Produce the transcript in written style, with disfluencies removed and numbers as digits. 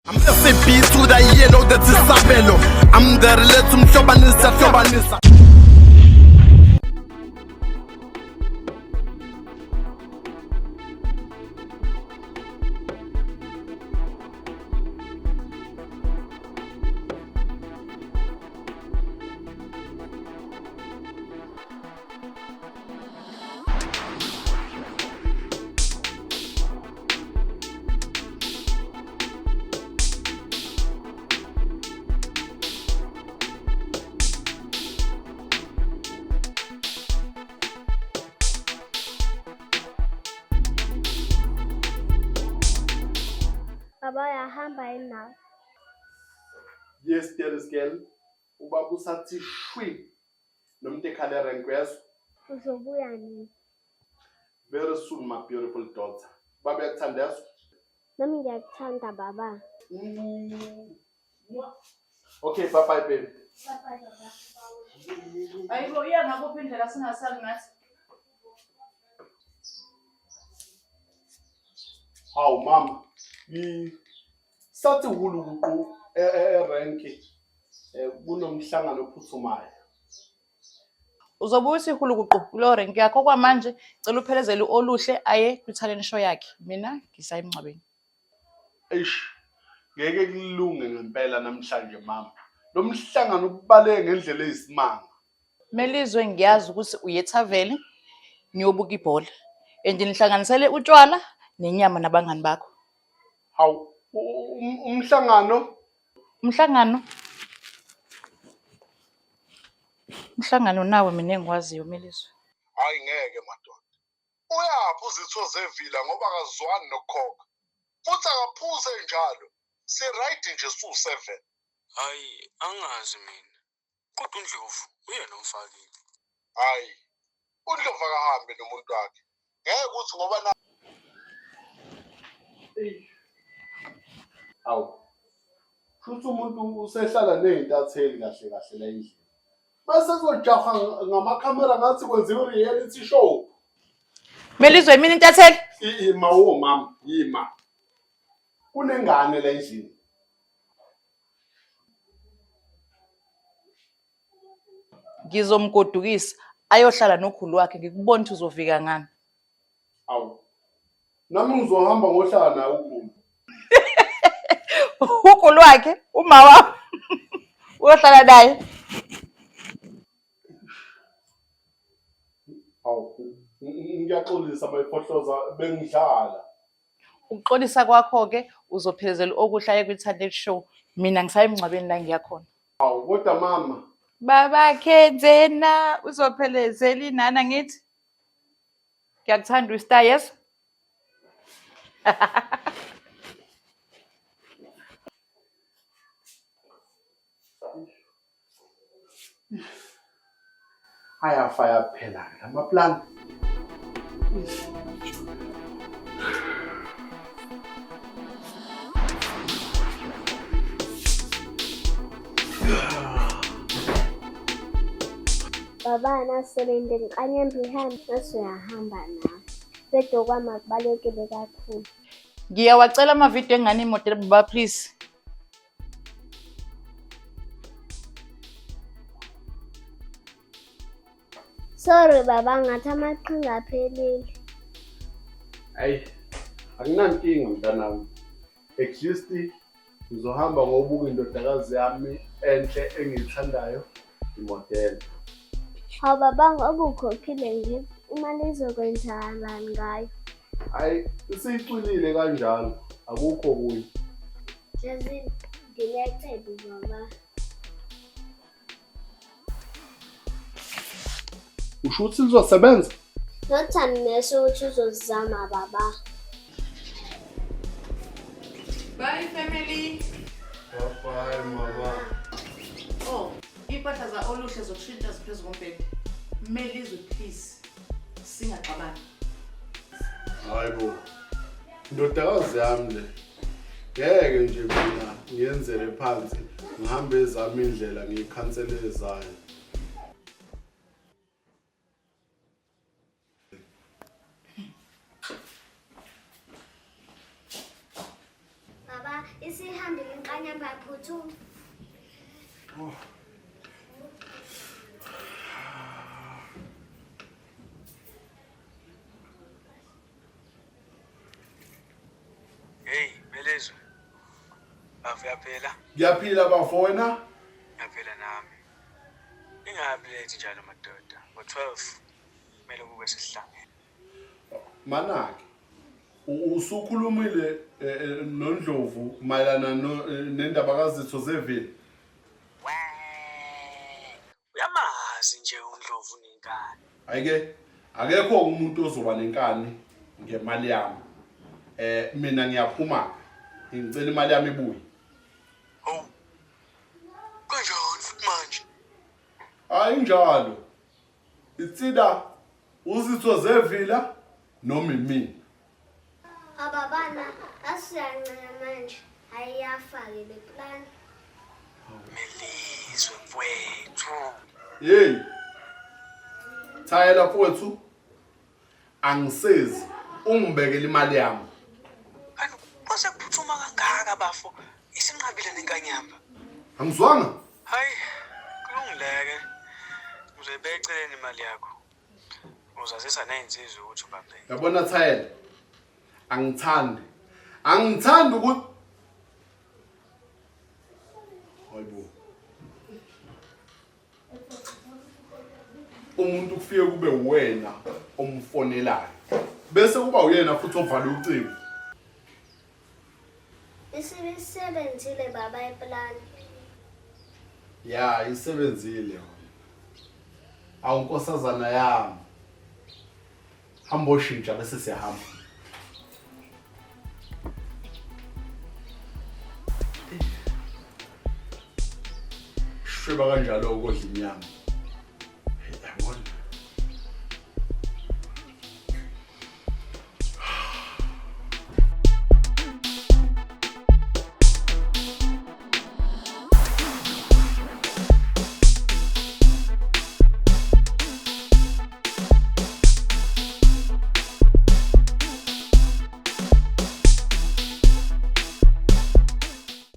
I'm SAB to the yellow, that's Isabelo. I'm the relate umhlobanisa hlobanisa. Baba uyahamba yini nawe? Yes, dearest girl. Ubaba usathi shwi nomuntu ekhala erenk uyezwa? Uzobuya nini? Very soon my beautiful daughter. Baba uyakuthanda yezwa? Nami ngiyakuthanda baba. Okay, bye bye baby. Hayibo iya ngakuphi indlela singasali ngathi? Hawu mama, sathi hulukuqu erenki kunomhlangano ophuthumayo. Uzobuya uthi hulukuqu kuleyo renki yakho okwamanje cela uphelezele u-Oluhle aye kwi-talent show yakhe. Mina ngisaya emngcwabeni. Eish, ngeke kulunge ngempela namhlanje mama. Lo mhlangano ubaleke ngendlela eyisimanga. Melizwe ngiyazi ukuthi uye ethaveni niyobuka ibhola and nihlanganisele utshwala nenyama nabangani bakho. Hawu, umhlangano? Umhlangano? Umhlangano nawe mina engiwaziyo Melizwe. Hayi ngeke madoda. Uyaphi uzitho zevila ngoba akazwani nokukhokha. Futhi akaphuze njalo. Si-right nje su-seven. Hayi angazi mina. Kodwa uNdlovu uyena omfakile. Hayi, uNdlovu akahambe nomuntu wakhe. Ngeke ukuthi ngoba na Awu. Shuthi umuntu usehlala ney'ntatheli kahle kahle la endlini. Mase kuzojaha ngamakhamera ngathi kwenziwa i-reality show. Melizwe yimina intatheli? Ima wo mama, yima. Kunengane la endlini. Ngizomgodukisa ayohlala nokhulu wakhe ngikubona ukuthi uzofika ngani. Awu. Nami ngizohamba ngohlala naye ukhulu. Ukhulu wakhe uma wami uyohlala naye. Awu, ngiyaxolisa mayifohloza bengidlala. Ukuxolisa kwakho-ke uzophelezela okuhle aye kwi-talent show. Mina ngisaya emngcwabeni la ngiya khona. Awu kodwa mama. Baba Khenzena uzophelezela inana ngithi. Ngiyakuthanda ustar yes. Ayafa yaphela lama plan. Baba nasebenze ngiqanyembe ihambe bese uyahamba nawe. Bese kwami akubalekile kakhulu. Ngiyawacela amavidiyo engane imodela baba please. Sorry baba ngathi amaqhinga aphelile. Ayi, anginankinga mntanami. At least ngizohamba ngobuka indodakazi yami enhle engiyithandayo imodela. Hawu baba ngoba ukhokhile nje imali izokwenzakalani ngayo? Hayi, isicwilile kanjalo, akukho kunye. Yazi ndinecebo baba. Usho ukuthi lizosebenza? Not unless ukuthi uzozama baba. Bye family. Bye bye mama. Oh, impahla za oluhle zokushintsha ziphezu kombhede. Melizwe please. Singaxabani. Hayibo. Ndodakazi yami le. Ngeke nje mina ngiyenzele phansi ngihambe ezami indlela ngiyikhansele ezayo. Baba, isihambi Nkanyamba phuthuma. Oh. Hey, Melezwe. Bafo uyaphila? Ngiyaphila bafo wena? Ngiyaphila nami. Ningabi late njalo madoda. Ngo-12 kumele kube sesihlangene. Manake usukhulumile eh, eh, noNdlovu mayelana eh, nendaba kaZitho zevile. Uyamazi nje uNdlovu nenkani. Ayike akekho umuntu ozoba nenkani ngemali yami. Eh mina ngiyaphuma ngicela imali yami ibuye. Hawu. Kanjani futhi manje? Hayi njalo. Itsida uzitho zevila noma imina. Ababana asiyancenga manje ayiyafake le plan. Melizwe mfwethu. Hey. Thayela mfowethu. Angisezi ungibekele imali yami. Kanti kwase kuphuthuma kangaka bafo isinqabile nenkanyamba. Angizwanga. Hayi, kulungileke. Uzoyibeka eceleni imali yakho. Uzazisa nezinsizwa ukuthi ubambeke. Yabona Thayela. Angithandi. Angithandi ukuthi Hayibo. Umuntu kufike kube uwena omfonelayo. Bese kuba uyena futhi ovala ucingo. Isebenzile baba iplan. Ya, isebenzile yona. Awu nkosazana yami. Hamba oshintsha bese siyahamba. Shweba kanjalo ukudla inyama.